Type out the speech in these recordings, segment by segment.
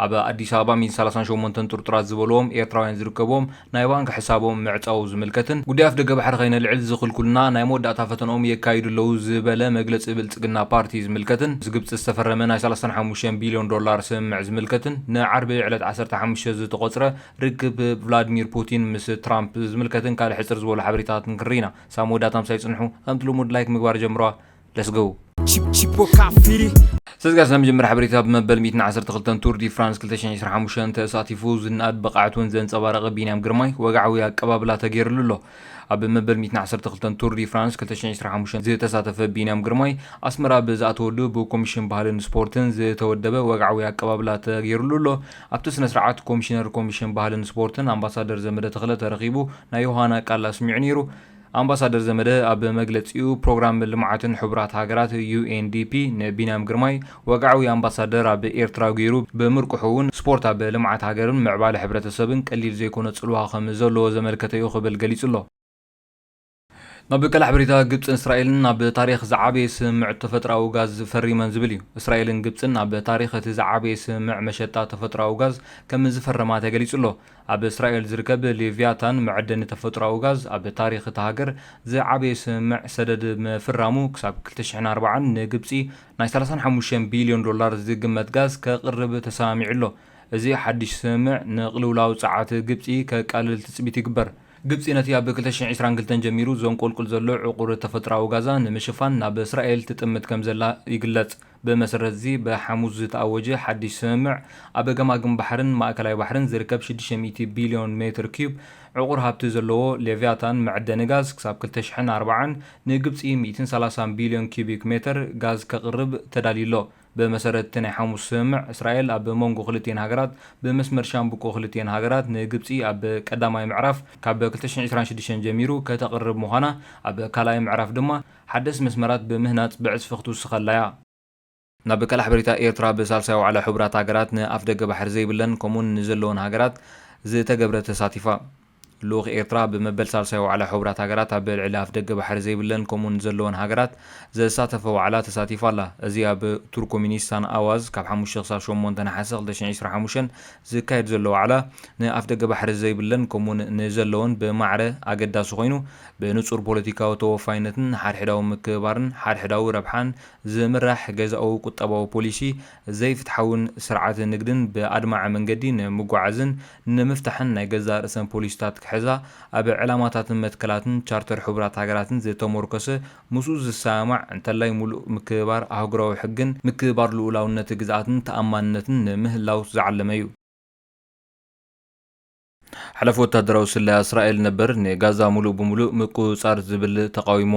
ኣብ ኣዲስ ኣበባ ሚእትን ሰላሳን ሸሞንተን ጥርጡራት ዝበልዎም ኤርትራውያን ዝርከብዎም ናይ ባንክ ሕሳቦም ምዕጻው ዝምልከትን ጉዳይ ኣፍደገ ባሕሪ ከይነልዕል ዝኽልኩልና ናይ መወዳእታ ፈተንኦም የካይዱ ኣለዉ ዝበለ መግለጺ ብልጽግና ፓርቲ ዝምልከትን ምስ ግብጺ ዝተፈረመ ናይ ሰላሳን ሓሙሽተን ቢልዮን ዶላር ስምምዕ ዝምልከትን ንዓርቢ ዕለት ዓሰርተ ሓሙሽተ ዝተቖጽረ ርክብ ቭላድሚር ፑቲን ምስ ትራምፕ ዝምልከትን ካልእ ሕጽር ዝበሉ ሓበሬታትን ክርኢና። ሳብ መወዳእታ ምሳይ ጽንሑ። ከምቲ ልሙድ ላይክ ምግባር ጀምረዋ። Let's go። Chip- Chipo Kafiri. ሰዝጋስ ናይ መጀመርያ ሓበሬታ ብመበል ሚእትን ዓሰርተ ክልተን ቱር ዲ ፍራንስ ክልተ ሽሕን ዕስራን ሓሙሽተን ተሳቲፉ ዝነኣድ ብቕዓት እውን ዘንጸባረቐ ቢንያም ግርማይ ወግዓዊ ኣቀባብላ ተገይርሉ ኣሎ። ኣብ መበል ሚእትን ዓሰርተ ክልተን ቱር ዲ ፍራንስ ክልተ ሽሕን ዕስራን ሓሙሽተን ዝተሳተፈ ቢንያም ግርማይ ኣስመራ ብዝኣተወሉ ብኮሚሽን ባህልን ስፖርትን ዝተወደበ ወግዓዊ ኣቀባብላ ተገይርሉ ኣሎ። ኣብቲ ስነ ስርዓት ኮሚሽነር ኮሚሽን ባህልን ስፖርትን ኣምባሳደር ዘመደ ተኽለ ተረኺቡ ናይ ዮሃና ቃል ኣስሚዑ ነይሩ። ኣምባሳደር ዘመደ ኣብ መግለጺኡ ፕሮግራም ልምዓትን ሕቡራት ሃገራት ዩ ኤን ዲ ፒ ንቢንያም ግርማይ ወግዓዊ ኣምባሳደር ኣብ ኤርትራ ገይሩ ብምርቁሑ እውን ስፖርት ኣብ ልምዓት ሃገርን ምዕባለ ሕብረተሰብን ቀሊል ዘይኮነ ጽልዋ ከም ዘለዎ ዘመልከተ እዩ ክብል ገሊጹ ኣሎ። ናብ ካልእ ሓበሬታ ግብጽን እስራኤልን ኣብ ታሪኽ ዝዓበየ ስምምዕ ተፈጥሮኣዊ ጋዝ ፈሪመን ዝብል እዩ። እስራኤልን ግብጽን ኣብ ታሪኽ እቲ ዝዓበየ ስምምዕ መሸጣ ተፈጥሮኣዊ ጋዝ ከም ዝፈረማ ተገሊጹ ኣሎ። ኣብ እስራኤል ዝርከብ ሌቪያታን መዐደኒ ተፈጥሮኣዊ ጋዝ ኣብ ታሪኽ እታ ሃገር ዝዓበየ ስምምዕ ሰደድ ምፍራሙ ክሳብ ክልተ ሽሕን ኣርባዓን ንግብጺ ናይ ሰላሳን ሓሙሽተን ቢልዮን ዶላር ዝግመት ጋዝ ከቕርብ ተሰማሚዑ ኣሎ። እዚ ሓድሽ ስምምዕ ንቕልውላው ጸዓት ግብጺ ከቃልል ትጽቢት ይግበር። ግብጺ ነቲ ኣብ ክልተ ሽሕን ዕስራን ክልተን ጀሚሩ ዘንቆልቁል ዘሎ ዕቑር ተፈጥሮኣዊ ጋዛ ንምሽፋን ናብ እስራኤል ትጥምት ከም ዘላ ይግለጽ። ብመሰረት እዚ ብሓሙስ ዝተኣወጀ ሓድሽ ስምምዕ ኣብ ገማግም ባሕርን ማእከላይ ባሕርን ዝርከብ ሽዱሽተ ሚእቲ ቢልዮን ሜትር ኪዩብ ዕቑር ሃብቲ ዘለዎ ሌቪያታን መዐደኒ ጋዝ ክሳብ ክልተ ሽሕን ኣርባዓን ንግብጺ ሚእትን ሰላሳን ቢልዮን ኪዩቢክ ሜትር ጋዝ ከቕርብ ተዳልዩ ኣሎ። ብመሰረት እቲ ናይ ሓሙስ ስምምዕ፣ እስራኤል ኣብ መንጎ ክልቲኤን ሃገራት ብመስመር ሻምብቆ ክልቲኤን ሃገራት ንግብጺ ኣብ ቀዳማይ ምዕራፍ ካብ ክልተ ሽሕን ዕስራን ሽዱሽተን ጀሚሩ ከተቕርብ ምዃና፣ ኣብ ካልኣይ ምዕራፍ ድማ ሓደስቲ መስመራት ብምህናጽ ብዕጽፊ ክትውስኸላ እያ። ናብ ካልእ ሓበሬታ፣ ኤርትራ ብሳልሳይ ዋዕላ ሕቡራት ሃገራት ንኣፍደገ ባሕሪ ዘይብለን ከምኡውን ንዘለወን ሃገራት ዝተገብረ ተሳቲፋ። ልኡኽ ኤርትራ ብመበል ሳልሳይ ዋዕላ ሕቡራት ሃገራት ኣብ ልዕሊ ኣፍደገ ባሕሪ ዘይብለን ከምኡውን ዘለወን ሃገራት ዘሳተፈ ዋዕላ ተሳቲፋ ኣላ። እዚ ኣብ ቱርኮሚኒስታን ኣዋዝ ካብ ሓሙሽተ ክሳብ ሸሞንተ ነሓሰ ክልተ ሽሕን ዕስራን ሓሙሽተን ዝካየድ ዘሎ ዋዕላ ንኣፍደገ ባሕሪ ዘይብለን ከምኡውን ንዘለወን ብማዕረ ኣገዳሲ ኮይኑ፣ ብንጹር ፖለቲካዊ ተወፋይነትን ሓድሕዳዊ ምክብባርን ሓድሕዳዊ ረብሓን ዝምራሕ ገዛኡ ቁጠባዊ ፖሊሲ፣ ዘይፍትሓውን ስርዓት ንግድን ብኣድማዒ መንገዲ ንምጉዓዝን ንምፍታሕን ናይ ገዛእ ርእሰን ፖሊሲታት ክሕዛ፣ ኣብ ዕላማታትን መትከላትን ቻርተር ሕቡራት ሃገራትን ዝተሞርከሰ፣ ምስኡ ዝሰማማዕ፣ እንተላይ ምሉእ ምክብባር ኣህጉራዊ ሕግን ምክብባር ልኡላውነት ግዝኣትን ተኣማንነትን ንምህላው ዝዓለመ እዩ። ሓላፊ ወታደራዊ ስለያ እስራኤል ነበር ንጋዛ ሙሉእ ብሙሉእ ምቁጽጻር ዝብል ተቓዊሞ።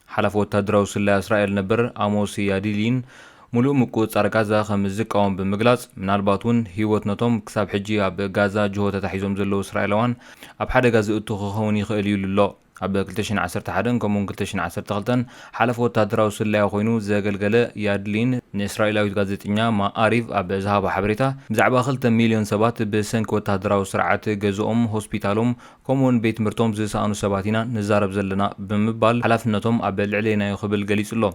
ሓላፊ ወታደራዊ ስለያ እስራኤል ነበር ኣሞስ ያዲሊን ሙሉእ ምቁጽጻር ጋዛ ከም ዝቃወም ብምግላጽ፣ ምናልባት እውን ህይወት ነቶም ክሳብ ሕጂ ኣብ ጋዛ ጅሆ ተታሒዞም ዘለዉ እስራኤላውያን ኣብ ሓደጋ ዝእቱ ክኸውን ይኽእል እዩ ኢሉ ኣሎ። ኣብ ክልተ ሽሕን ዓሰርተ ሓደን ከምኡውን ክልተ ሽሕን ዓሰርተ ክልተን ሓለፊ ወታደራዊ ስለያ ኮይኑ ዘገልገለ ያድሊን ንእስራኤላዊት ጋዜጠኛ ማኣሪቭ ኣብ ዝሃቦ ሓበሬታ፣ ብዛዕባ ክልተ ሚልዮን ሰባት ብሰንኪ ወታደራዊ ስርዓት ገዝኦም፣ ሆስፒታሎም፣ ከምኡውን ቤት ትምህርቶም ዝሰኣኑ ሰባት ኢና ንዛረብ ዘለና ብምባል፣ ሓላፍነቶም ኣብ ልዕሌና እዩ ክብል ገሊጹ ኣሎ።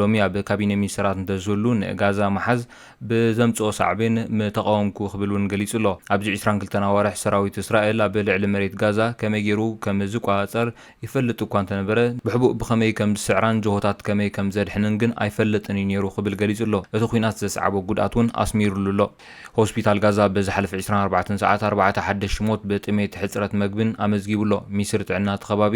ሎሚ ኣብ ካቢነ ሚኒስተራት እንተዝህሉ ንጋዛ ምሓዝ ብዘምጽኦ ሳዕቤን ምተቓወምኩ ክብል እውን ገሊጹ ኣሎ። ኣብዚ ዕስራን ክልተን ኣዋርሕ ሰራዊት እስራኤል ኣብ ልዕሊ መሬት ጋዛ ከመይ ገይሩ ከም ዝቆጻጸር ይፈልጥ እኳ እንተነበረ፣ ብሕቡእ ብኸመይ ከም ዝስዕራን ጅሆታት ከመይ ከም ዘድሕንን ግን ኣይፈልጥን እዩ ነይሩ ክብል ገሊጹ ኣሎ። እቲ ኲናት ዘስዓቦ ጉድኣት እውን ኣስሚሩሉ ኣሎ። ሆስፒታል ጋዛ ብዝሓለፈ ዕስራን ኣርባዕተን ሰዓት ኣርባዕተ ሓደሽቲ ሞት ብጥሜት ሕጽረት መግብን ኣመዝጊቡ ኣሎ። ሚኒስትሪ ጥዕና እቲ ከባቢ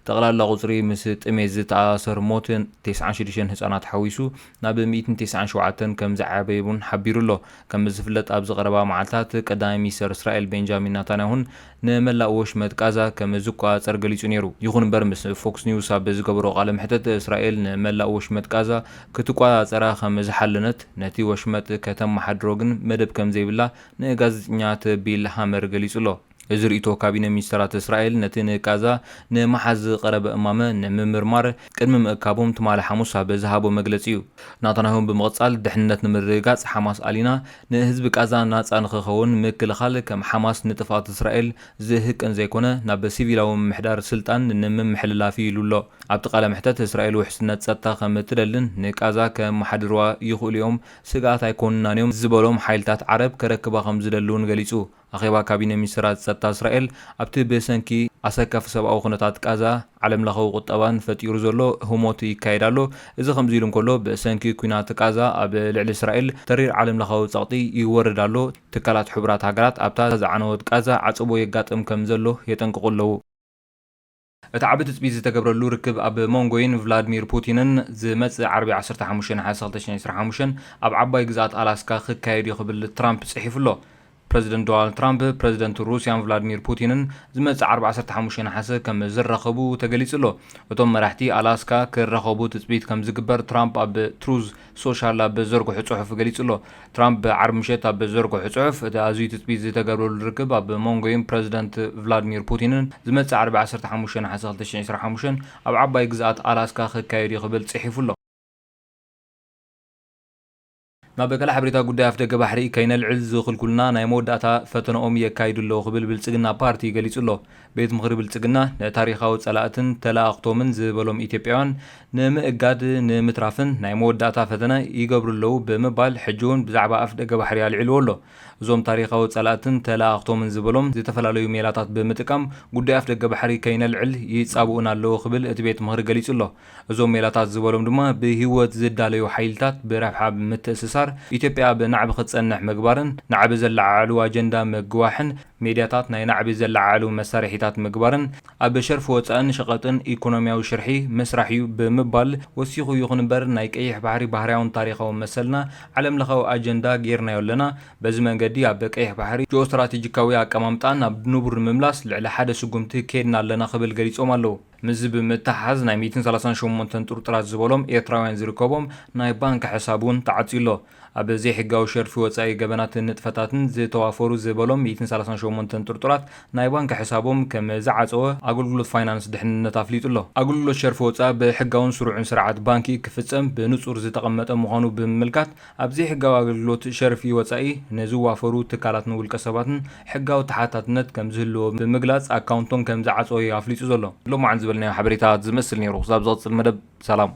ጠቕላላ ቁጽሪ ምስ ጥሜት ዝተኣሳሰር ሞት ተስዓን ሽዱሽተን ህጻናት ሓዊሱ ናብ ሚእትን ተስዓን ሸውዓተን ከም ዝዓበየ እውን ሓቢሩ ኣሎ። ከም ዝፍለጥ ኣብዚ ቀረባ መዓልታት ቀዳማይ ሚኒስተር እስራኤል ቤንጃሚን ናታንያሁን ንመላእ ወሽመጥ ጋዛ ከም ዝቆጻጸር ገሊጹ ነይሩ። ይኹን እምበር ምስ ፎክስ ኒውስ ኣብ ዝገበሮ ቃለ መሕተት እስራኤል ንመላእ ወሽመጥ ጋዛ ክትቆጻጸራ ከም ዝሓለነት፣ ነቲ ወሽመጥ ከተመሓድሮ ግን መደብ ከም ዘይብላ ንጋዜጠኛታት ቢል ሃመር ገሊጹ ኣሎ። እዚ ርእይቶ ካቢነ ሚኒስተራት እስራኤል ነቲ ንቃዛ ንምሓዝ ዝቐረበ እማመ ንምምርማር ቅድሚ ምእካቦም ትማሊ ሓሙስ ኣብ ዝሃቦ መግለጺ እዩ። ናታንያሁ ብምቕጻል፣ ድሕንነት ንምርግጋጽ ሓማስ ኣሊና ንህዝቢ ቃዛ ናጻ ንኽኸውን ምክልኻል ከም ሓማስ ንጥፍኣት እስራኤል ዝህቅን ዘይኮነ፣ ናብ ሲቪላዊ ምምሕዳር ስልጣን ንምምሕልላፍ እዩ ኢሉ ኣሎ። ኣብቲ ቃለ መሕተት፣ እስራኤል ውሕስነት ጸጥታ ከም እትደልን ንቃዛ ከመሓድርዋ ይኽእሉ እዮም፣ ስግኣት ኣይኮኑናን እዮም ዝበሎም ሓይልታት ዓረብ ከረክባ ከም ዝደሊ እውን ገሊጹ። ኣኼባ ካቢነ ሚኒስተራት ጸጥታ እስራኤል ኣብቲ ብሰንኪ ኣሰካፊ ሰብኣዊ ኩነታት ቃዛ ዓለምለኻዊ ቁጠባን ፈጢሩ ዘሎ ህሞት ይካየድ ኣሎ። እዚ ከምዚ ኢሉ እንከሎ፣ ብሰንኪ ኲናት ቃዛ ኣብ ልዕሊ እስራኤል ተሪር ዓለምለኻዊ ጸቕጢ ይወርድ ኣሎ። ትካላት ሕቡራት ሃገራት ኣብታ ዝዓነወት ቃዛ ዓጸቦ የጋጥም ከም ዘሎ የጠንቅቑ ኣለዉ። እቲ ዓቢ ትጽቢት ዝተገብረሉ ርክብ ኣብ መንጎይን ቭላድሚር ፑቲንን ዝመጽእ ዓርቢ ዓሰርተ ሓሙሽተ ነሓሰ ክልተ ሽሕን ዕስራን ሓሙሽተን ኣብ ዓባይ ግዝኣት ኣላስካ ክካየድ እዩ ክብል ትራምፕ ጽሒፉ ኣሎ። ፕረዚደንት ዶናልድ ትራምፕ፣ ፕረዚደንት ሩስያን ቭላድሚር ፑቲንን ዝመጽእ ዓርቢ ዓሰርተ ሓሙሽተ ነሓሰ ከም ዝራኸቡ ተገሊጹ ኣሎ። እቶም መራሕቲ ኣላስካ ክራኸቡ ትጽቢት ከም ዝግበር ትራምፕ ኣብ ትሩዝ ሶሻል ኣብ ዘርግሑ ጽሑፍ ገሊጹ ኣሎ። ትራምፕ ብዓርቢ ምሸት ኣብ ዘርግሑ ጽሑፍ፣ እቲ ኣዝዩ ትጽቢት ዝተገብረሉ ርክብ ኣብ መንጎይን ፕረዚደንት ቭላድሚር ፑቲንን ዝመጽእ ዓርቢ ዓሰርተ ሓሙሽተ ነሓሰ ክልተ ሽሕን ዕስራን ሓሙሽተን ኣብ ዓባይ ግዝኣት ኣላስካ ክካየድ እዩ ክብል ጽሒፉ ኣሎ። ናብ ካልእ ሓበሬታ፣ ጉዳይ ኣፍደገ ባሕሪ ከይነልዕል ዝኽልኩልና ናይ መወዳእታ ፈተነኦም የካይዱ ኣለዉ ክብል ብልጽግና ፓርቲ ገሊጹ ኣሎ። ቤት ምኽሪ ብልጽግና ንታሪኻዊ ጸላእትን ተለኣኽቶምን ዝበሎም ኢትዮጵያውያን ንምእጋድ ንምትራፍን ናይ መወዳእታ ፈተነ ይገብሩ ኣለዉ ብምባል፣ ሕጂ እውን ብዛዕባ ኣፍደገ ባሕሪ ኣልዒልዎ ኣሎ። እዞም ታሪኻዊ ጸላእትን ተለኣኽቶምን ዝበሎም ዝተፈላለዩ ሜላታት ብምጥቃም ጉዳይ ኣፍደገ ባሕሪ ከይነልዕል ይጻብኡና ኣለዉ ክብል እቲ ቤት ምኽሪ ገሊጹ ኣሎ። እዞም ሜላታት ዝበሎም ድማ ብህይወት ዝዳለዩ ሓይልታት ብረብሓ ብምትእስሳር ኢትዮጵያ ኣብ ናዕቢ ክትጸንሕ ምግባርን ናዕቢ ዘለዓዕሉ ኣጀንዳ ምግዋሕን ሜድያታት ናይ ናዕቢ ዘለዓዕሉ መሳርሒታት ምግባርን ኣብ ሸርፊ ወጻእን ሸቐጥን ኢኮኖሚያዊ ሽርሒ ምስራሕ እዩ ብምባል ወሲኹ። ይኹን እምበር ናይ ቀይሕ ባሕሪ ባህርያውን ታሪኻውን መሰልና ዓለምለኻዊ ኣጀንዳ ጌርናዮ ኣለና። በዚ መንገዲ ኣብ ቀይሕ ባሕሪ ጂኦስትራቴጂካዊ ኣቀማምጣ ናብ ንቡር ንምምላስ ልዕሊ ሓደ ስጉምቲ ኬድና ኣለና ክብል ገሊጾም ኣለዉ። ምስዚ ብምትሓሓዝ ናይ ሚእትን ሰላሳን ሸሞንተን ጥርጡራት ዝበሎም ኤርትራውያን ዝርከቦም ናይ ባንክ ሕሳብ እውን ተዓጽዩ ኣሎ። ኣብ ዘይሕጋዊ ሸርፊ ወጻኢ ገበናትን ንጥፈታትን ዝተዋፈሩ ዝበሎም ሚእትን ሰላሳን ሸሞንተን ጥርጡራት ናይ ባንክ ሕሳቦም ከም ዝዓጸወ ኣገልግሎት ፋይናንስ ድሕንነት ኣፍሊጡ ኣሎ። ኣገልግሎት ሸርፊ ወጻኢ ብሕጋውን ስሩዕን ስርዓት ባንኪ ክፍጸም ብንጹር ዝተቐመጠ ምዃኑ ብምምልካት፣ ኣብ ዘይሕጋዊ ኣገልግሎት ሸርፊ ወጻኢ ንዝዋፈሩ ትካላትን ውልቀ ሰባትን ሕጋዊ ተሓታትነት ከም ዝህልዎ ብምግላጽ ኣካውንቶም ከም ዝዓጸወ እዩ ኣፍሊጡ ዘሎ። ሎማዓንቲ ዝበልናዮ ሓበሬታ ዝመስል ነይሩ። ክሳብ ዝቕጽል መደብ ሰላም።